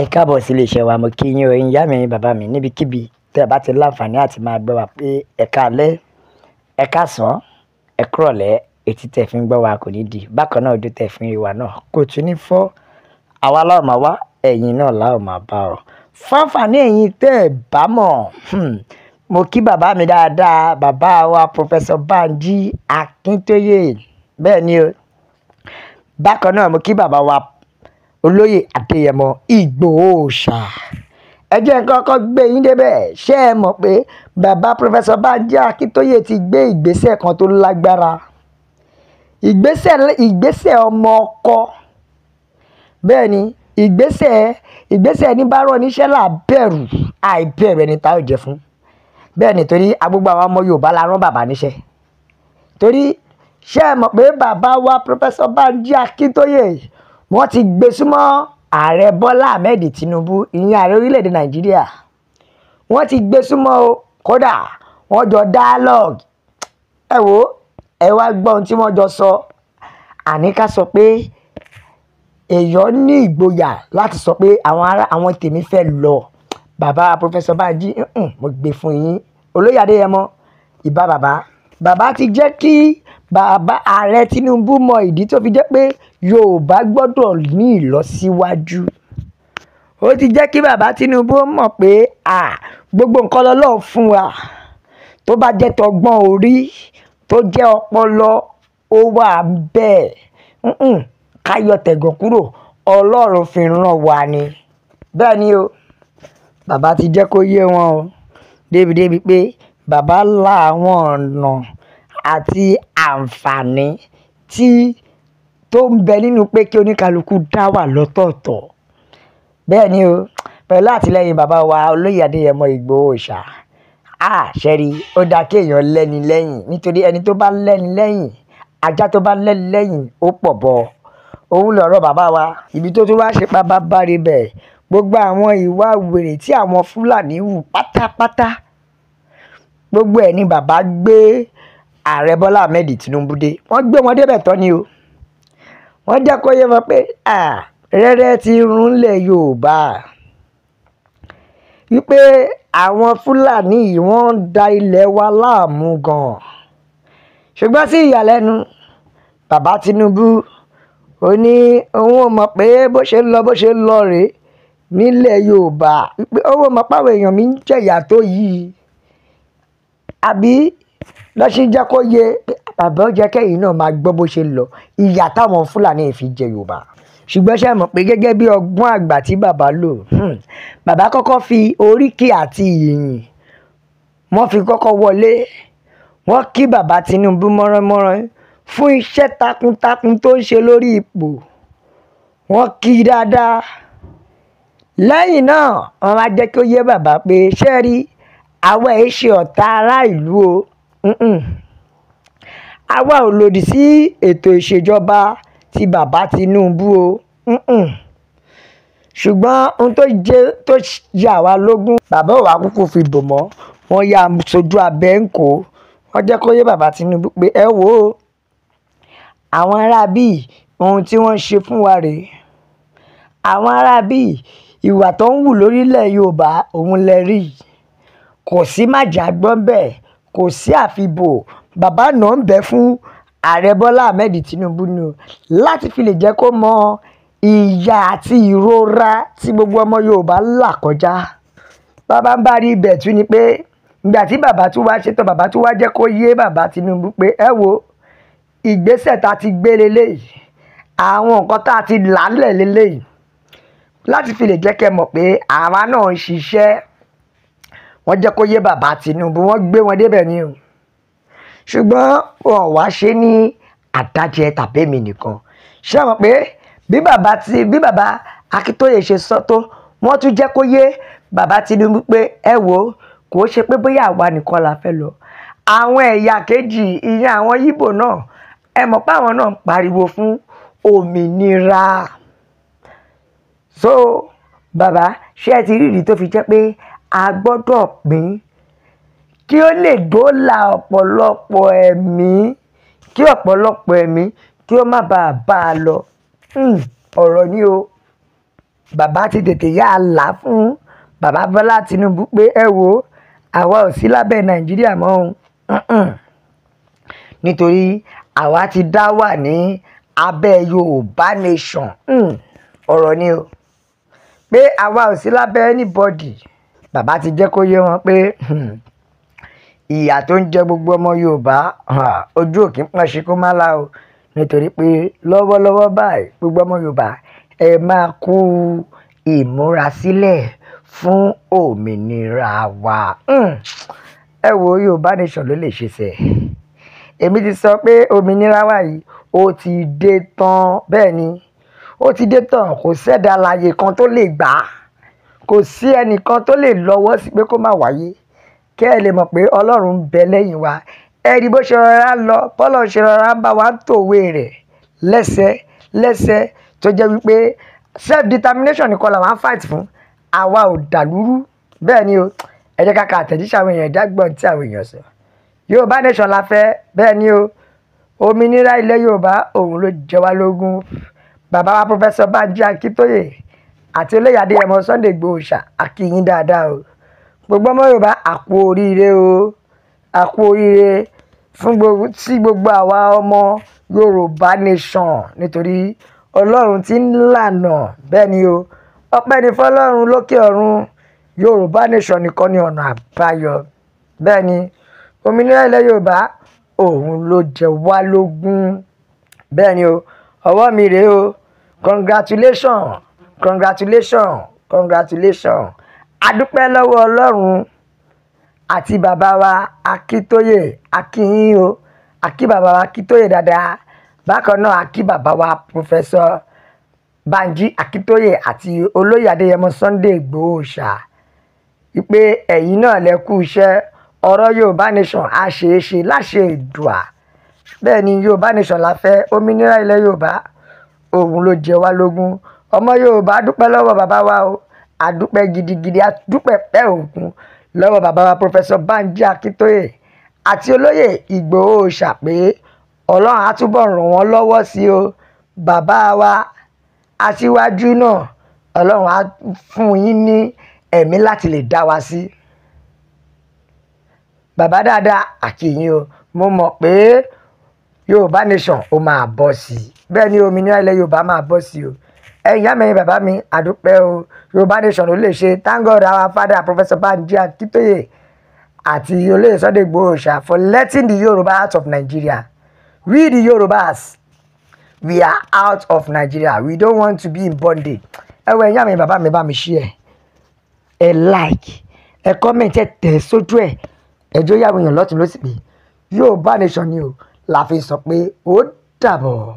Ẹ káàbọ̀ sí iléeṣẹ́ wa. Mo kí yín o, ẹ̀yin ìyá mi, ẹ̀yin bàbá mi, níbikíbi tẹ́ ẹ bá ti láǹfààní àti máa gbọ́ wa pé ẹ káalẹ́, ẹ káàsán, ẹ kúrọ̀lẹ́. Etí tẹ́ fi ń gbọ́ wa kò ní di. Bákan náà, ojú tẹ́ fi ń rí wa náà kò tún ní fọ́. Àwa la ó máa wá, ẹ̀yin náà la ó máa bá ọ. Fáǹfààní ẹ̀yin tẹ́ ẹ bá mọ̀, mo kí bàbá mi dáadáa, bàbá wa Professor Banji Akintoye. Bẹ́ẹ̀ ni o. Bákan náà, mo kí bàbá wa Olóyè Adéyẹmọ Ìgbòho Òòṣà. Ẹ jẹ́ n kọ́kọ́ gbé yín débẹ̀. Ṣé ẹ mọ̀ pé bàbá Professor Banji Akintoye ti gbé ìgbésẹ̀ kan tó lágbára? Ìgbésẹ̀ ọmọ ọkọ. Bẹ́ẹ̀ ni, ìgbésẹ̀ ẹni bá rán níṣẹ́ là bẹ̀rù, àìbẹ̀rù ẹni tá ò jẹ fún. Bẹ́ẹ̀ ni, torí gbogbo àwọn ọmọ Yorùbá la rán bàbá níṣẹ́. Torí ṣé ẹ mọ̀ pé bàbá wa Professor Banji Akintoye, wọ́n ti gbé súnmọ́ Ààrẹ Bọ́lá Ahmed Tinubu, ìyẹn ààrẹ orílẹ̀-èdè Nàìjíríà. Wọ́n ti gbé súnmọ́ o, kódà wọ́n jọ dialogue. Ẹ wò ó, ẹ wá gbọ́ ohun tí wọ́n jọ sọ. Àní ká sọ pé èèyàn ní ìgboyà láti sọ pé àwọn ará àwọn tèmi fẹ́ lọ. Bàbá Professor Banji, mo gbé fún yín. Olóyè Adéyẹmọ, ìbá bàbá. Bàbá ti jẹ́ kí bàbá Ààrẹ Tinubu mọ ìdí tó fi jẹ́ pé Yorùbá gbọ́dọ̀ ní ìlọsíwájú. Ó ti jẹ́ kí bàbá Tinubu mọ̀ pé gbogbo nǹkan lọ́lọ́run fún wa. Tó bá jẹ́ tọgbọ́n orí, tó jẹ́ ọpọlọ, ó wà bẹ́ẹ̀. Ká yọ tẹ̀gàn kúrò, Ọlọ́run fi rán wa ni. Bẹ́ẹ̀ ni o. Bàbá ti jẹ́ kó yé wọn o. Débi débi pé bàbá la àwọn ọ̀nà àti àǹfààní tí tó ń bẹ nínú pé kí oníkálukú dá wà lọ́tọ̀ọ̀tọ̀. Bẹ́ẹ̀ ni o. Pẹ̀lú àtìlẹ́yìn bàbá wa Olóyè Adéyẹmọ Ìgbòho Òòṣà. Ṣẹ́rí, ó dá kí èèyàn lẹ́ni lẹ́yìn, nítorí ẹni tó bá lẹ́ni lẹ́yìn, ajá tó bá lẹ́ni lẹ́yìn, ó pọ̀ bọ̀. Òun lọ̀rọ̀ bàbá wa. Ibi tó tún wá ṣe pabambarì bẹ̀, gbogbo àwọn ìwà wèrè tí àwọn Fúlàní hù pátápátá, gbogbo ẹ̀ ni bàbá gbé Ààrẹ Bọ́lá Ahmed Tinubu dé. Wọ́n gbé wọn débẹ̀ tán ni o. Wọ́n jẹ́ kó yé wọn pé rẹ́rẹ́ ti rúnlẹ̀ Yorùbá. Wípé àwọn Fúlàní yìí wọ́n ń da ilẹ̀ wa láàmú gan. Ṣùgbọ́n sí ìyàlẹ́nu, bàbá Tinubu ó ní òun ò mọ̀ pé bó ṣe ń lọ bó ṣe ń lọ rè nílẹ̀ Yorùbá. Wípé òun ò mọ̀ pé àwọn èèyàn mi ń jẹ̀yà tó yìí. Àbí lọ́ ṣe jẹ́ kó yé bàbá, ó jẹ́ kẹ́yìn náà máa gbọ́ bó ṣe ń lọ, ìyà táwọn Fúlàní fi jẹ Yorùbá. Ṣùgbọ́n ṣé ẹ mọ̀ pé gẹ́gẹ́ bí ọgbọ́n àgbà tí bàbá lò, bàbá kọ́kọ́ fi oríkì àti ìyìn, wọ́n fi kọ́kọ́ wọlé. Wọ́n kí bàbá Tinubu mọ́ránmọ́rán fún iṣẹ́ takuntakun tó ń ṣe lórí ipò. Wọ́n kí i dáadáa. Lẹ́yìn náà, wọ́n wá jẹ́ kó yé bàbá pé ṣé ẹ rí, àwa ẹ̀ ṣe ọ̀tá ará ìlú o. Àwa ò lòdì sí ètò ìṣèjọba ti bàbá Tinubu o. Ṣùgbọ́n ohun tó jẹ́ tó yà wá lógún, bàbá ò wá kúkú fi bò mọ́. Wọ́n ya sojú abẹ́ ń kó. Wọ́n jẹ́ kó yé bàbá Tinubu pé ẹ wò ó, àwọn ará bí ohun tí wọ́n ń ṣe fún wa rèé. Àwọn ará bí ìwà tó ń wù lórílẹ̀ Yorùbá òun lẹ rí. Kò sí màjà gbọ́n bẹ́ẹ̀, kò sí àfibò. Bàbá náà ń bẹ fún Ààrẹ Bọ́lá Ahmed Tinubu ni o, láti fi lè jẹ́ kó mọ ìyà àti ìrora tí gbogbo ọmọ Yorùbá là kọjá. Bàbá ń bá rí ibẹ̀ tún ni pé ìgbà tí bàbá tún wá ṣetán, bàbá tún wá jẹ́ kó yé bàbá Tinubu pé ẹ wo ìgbésẹ̀ tá ti gbé leléyìí, àwọn nǹkan tá ti làálẹ̀ leléyìí, láti fi lè jẹ́ kí ẹ mọ̀ pé àwa náà ń ṣiṣẹ́. Wọ́n jẹ́ kó yé bàbá Tinubu, wọ́n gbé wọn débẹ̀ ni o. Ṣùgbọ́n wọn wá ṣe ní àdájẹ tàbí èmi nìkan. Ṣé ẹ mọ̀ pé bí bàbá Akíntóyè ṣe sọ tó, wọ́n tún jẹ́ kó yé bàbá Tinubu pé ẹ wò ó, kò ṣe pé bóyá àwa nìkan la fẹ́ lọ. Àwọn ẹ̀yà kejì, ìyẹn àwọn Íbò náà, ẹ mọ̀ pé àwọn náà ń pariwo fún òmìnira. So bàbá, ṣé ẹ ti rí ìdí tó fi jẹ́ pé a gbọ́dọ̀ pín kí ó lè dóòlà ọ̀pọ̀lọpọ̀ ẹ̀mí, kí ọ̀pọ̀lọpọ̀ ẹ̀mí kí ó má bàa bá a lọ. Ọ̀rọ̀ ni o. Bàbá ti tètè yá a là fún bàbá Bọ́lá Tinubu pé ẹ wo, àwa ò sí lábẹ́ Nàìjíríà mọ́ o. Nítorí àwa ti dá wà ní abẹ́ Yorùbá Nation. Ọ̀rọ̀ ni o, pé àwa ò sí lábẹ́ anybody. Bàbá ti jẹ́ kó yé wọn pé ìyà tó ń jẹ gbogbo ọmọ Yorùbá, ojú ò kí ń pọ́n ṣe kó má la o. Nítorí pé lọ́wọ́lọ́wọ́ báyìí, gbogbo ọmọ Yorùbá, ẹ máa kú ìmúrasílẹ̀ fún òmìnira wa. Ẹ wo, Yorùbá Nation ló lè ṣe sẹ́. Èmi ti sọ pé òmìnira wa yìí, ó ti dé tán. Bẹ́ẹ̀ ni, ó ti dé tán. Kò sẹ́dá alààyè kan tó lè gbà á, kò sí ẹnìkan tó lè lọ́wọ́ sí pé kó má wáyé. Kẹ́ ẹ lè mọ̀ pé Ọlọ́run ń bẹ lẹ́yìn wa. Ẹ rí bó ṣe rọra ń lọ, bọ́lọ̀ ṣe rọra ń bá wa tòwe rẹ̀ lẹ́sẹ̀ lẹ́sẹ̀, tó jẹ́ wípé self determination nìkan làwọn ń fight fún. Àwa ò dàlúrú. Bẹ́ẹ̀ ni o. Ẹ jẹ́ ká ka àtẹ̀jíṣẹ́ àwọn èèyàn, ìdágbọ̀n tí àwọn èèyàn sọ. Yorùbá Nation la fẹ́. Bẹ́ẹ̀ ni o, òmìnira ilẹ̀ Yorùbá, òun ló jẹ wá lógún. Bàbá wa Professor Banji Akíntóyè àti olóyè Adéyẹmọ Sunday Igboho ṣá, a kí yín dáadáa o. Gbogbo ọmọ Yorùbá, àkú oríire o, àkú oríire fún gbogbo sí gbogbo àwa ọmọ Yorùbá Nation, nítorí Ọlọ́run ti ń lànà. Bẹ́ẹ̀ ni o, ọpẹ́ ni fọlọ́run lókè ọ̀run. Yorùbá Nation nìkan ni ọ̀nà àbáyọ. Bẹ́ẹ̀ ni, òmìnira ilẹ̀ Yorùbá, òun ló jẹ wá lógún. Bẹ́ẹ̀ ni o, ọwọ́ mi rèé o. Congratulation, congratulation, congratulation. Adúpẹ́ lọ́wọ́ Ọlọ́run àti bàbá wa Akíntóyè. Akínyìn o, akí bàbá wa Akíntóyè dáadáa. Bákan náà, akí bàbá wa Professor Banji Akíntóyè àti olóyè Adéyẹmọ Sunday Igboho ṣá, wípé ẹ̀yin náà lẹ kú iṣẹ́. Ọ̀rọ̀ Yorùbá Nation á ṣeé ṣe láṣẹ Èdùà. Bẹ́ẹ̀ ni, Yorùbá Nation la fẹ́. Òmìnira ilẹ̀ Yorùbá, òun ló jẹ wá lógún. Ọmọ Yorùbá dúpẹ́ lọ́wọ́ bàbá wa o. Àdúpẹ́ gidigidi, àdúpẹ́ pẹ́ òkun lọ́wọ́ bàbá wa Professor Banji Akíntóyè àti olóyè Ìgbòho ṣà, pé Ọlọ́run á túbọ̀ ràn wọ́n lọ́wọ́ sí o. Bàbá wa aṣíwájú náà, Ọlọ́run á fún yín ní ẹ̀mí láti lè dá wa sí. Bàbá dáadáa, àkìyìn o. Mo mọ̀ pé Yorùbá Nation, ó máa bọ́ sí i. Bẹ́ẹ̀ ni, òmìnira ilẹ̀ Yorùbá máa bọ́ sí i o. Ẹ̀yin ìyá mi, ẹ̀yin bàbá mi, àdúpẹ́ o. Yorùbá Nation ló lè ṣe. Thank God our father Professor Banji Akíntóyè àti olóyè Sunday Igboho ṣá for letting the Yorùbá out of Nigeria. We the Yorùbás, we are out of Nigeria. We don't want to be in bondage. Ẹ wọ, ẹ̀yin ìyá mi, bàbá mi, bá mi share, ẹ like, ẹ comment, ẹ tẹ̀ sójú ẹ̀, ẹjọ́ yàwó èèyàn lọ́tún lọ́sì pé Yorùbá Nation ni o la fi sọ pé ó dàbọ̀.